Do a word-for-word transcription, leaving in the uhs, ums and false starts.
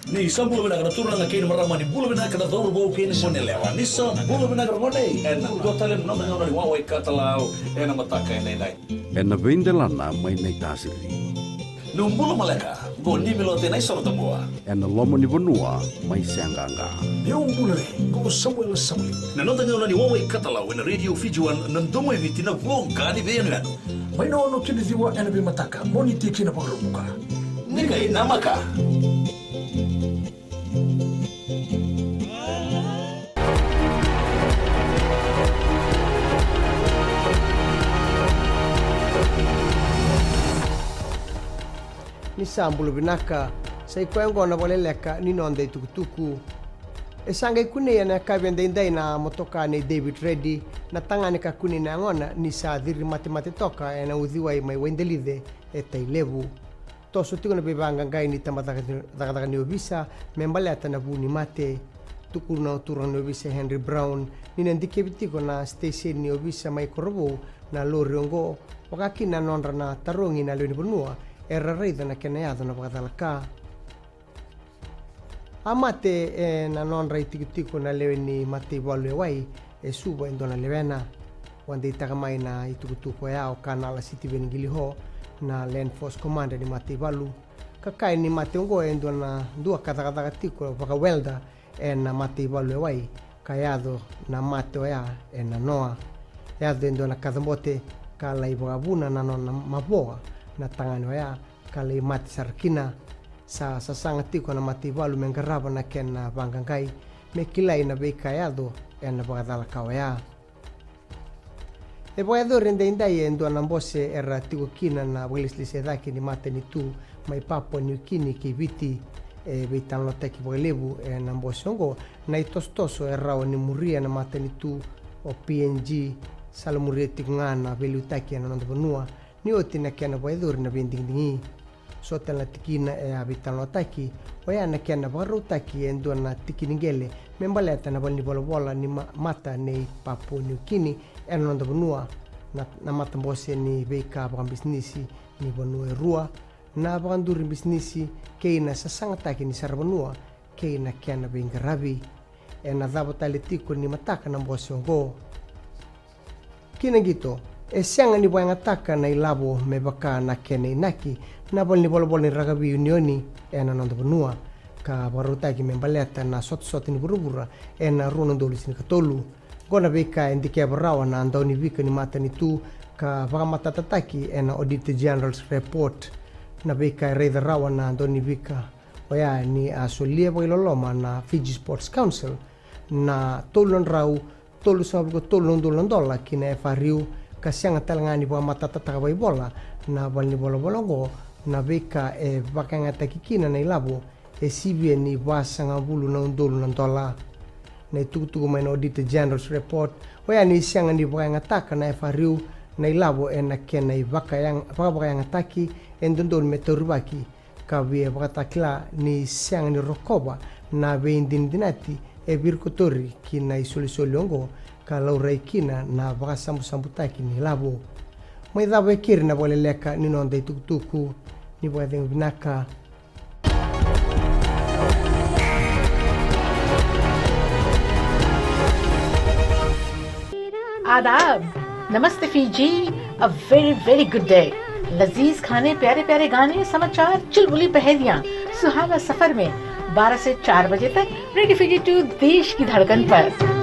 Ni sa bula vinaka na turaga kei na marama, ni bula vinaka na cauravou kei na goneyalewa. Ni sa bula vinaka na gone, ena dua tale na noda gauna ni wawa i katalau ena mataka edaidai. Ena veidelana mai Naitasiri. Niu bula maleka, qo Nimilote Naisorotabua. Ena loma ni vanua mai Seaqaqa. Niu bula re, qo Samuela Sauli. Na noda gauna ni wawa i katalau ena Radio Fiji One, na domo i Viti, na voqa ni veiyanuyanu. Mai na ono ki na ciwa ena veimataka, Moniti ki na Vakaraubuka. Ni qai namaka. Ni sa bula vinaka, sa i koya oqo na vakaleleka ni noda itukutuku. E sa qai kunei ena yakavi edaidai na motoka nei David Reddy, na tagane ka kunei na yagona ni sa ciri matemate toka ena uciwai mai Waidelice e Tailevu. Toso tiko na veivaqaqai ni tabacakacaka ni ovisa me baleta na vu ni mate. Tukuna na turaga ni ovisa Henry Brown ni na dikevi tiko na siteseni ni ovisa mai Korovou na lori oqo, vaka kina na nodra na tarogi na lewe ni vanua era raica na kena yaco na vakacalaka. A mate ena nodra itikotiko na lewe ni mataivalu e wai e Suva e dua na lewena. Vakadeitaka mai na itukutuku oya o Kanala Sitiveni Qiliho, na Land Force Commander ni mataivalu, ka kaya ni mate oqo e dua na dua ka cakacaka tiko vakawelda ena mataivalu e wai, ka yaco na mate oya ena noa. Yaco e dua na kacabote ka lai vakavuna na nona mavoa na tagane oya, ka lai mate sara kina. Sa sasaga tiko na mataivalu me qarava na kena vaqaqai me kilai na veika yaco ena vakacalaka oya. E vakayacori edaidai e dua na bose era tiko kina na vakalesilesi e cake ni matanitu mai Papua Niukini kei Viti, e veitalanoataki vakalevu ena bose oqo na itosotoso e rawa ni muria na matanitu o P N G, salamuria tiko ga na veiliutaki ena noda vanua ni oti na kena vakayacori na veidigidigi. So tale na tikina e a veitalanoataki oya na kena vakarautaki e dua na tiki ni qele me baleta na valenivolavola ni ma-, mata nei Papua Niukini ena noda vanua, na, na matabose ni veika vakabisinisi ni vanua e rua, na vakaduri bisinisi kei na sasagataki ni saravanua kei na kena veiqaravi. Ena cava tale tiko ni mataka na bose oqo. Kina qito, e sega ni vakayagataka na ilavo me vaka na kena inaki na valenivolavola ni rakavi unioni ena noda vanua, ka vakarautaki me baleta na sotasota ni vuravura ena rua na udolu tinikatolu. Oqo na veika e dikeva rawa na daunivika ni matanitu ka vakamatatataki ena Auditor General's Report. Na veika e raica rawa na daunivika oya ni a solia vakailoloma na Fiji Sports Council na tolu na drau tolusagavulu ka tolu na udolu na dola ki na F R U, ka sega tale ga ni vakamatatataka vakaivola na valenivolavola oqo na veika e vakayagataki kina na ilavo e sivia ni vasagavulu na udolu na dola. Na itukutuku mai na Auditor General's Report oya ni sega ni vakayagataka na F R U na ilavo ena kena ivakayag-, vakavakayagataki e dodonu me taurivaki, ka via vakatakila ni sega ni rokova na veidinadinati e virikotori ki na isolisoli oqo, ka laurai kina na vakasabusabutaki ni lavo. Mai cava e keri na vakaleleka ni noda itukutuku. Ni vakacegu vinaka. आदाब, नमस्ते Fiji, a very very good day। लजीज खाने, प्यारे प्यारे गाने, समाचार, चुलबुली पहेलियां, सुहाना सफर में बारह से चार बजे तक रेडियो फीजी टू देश की धड़कन पर।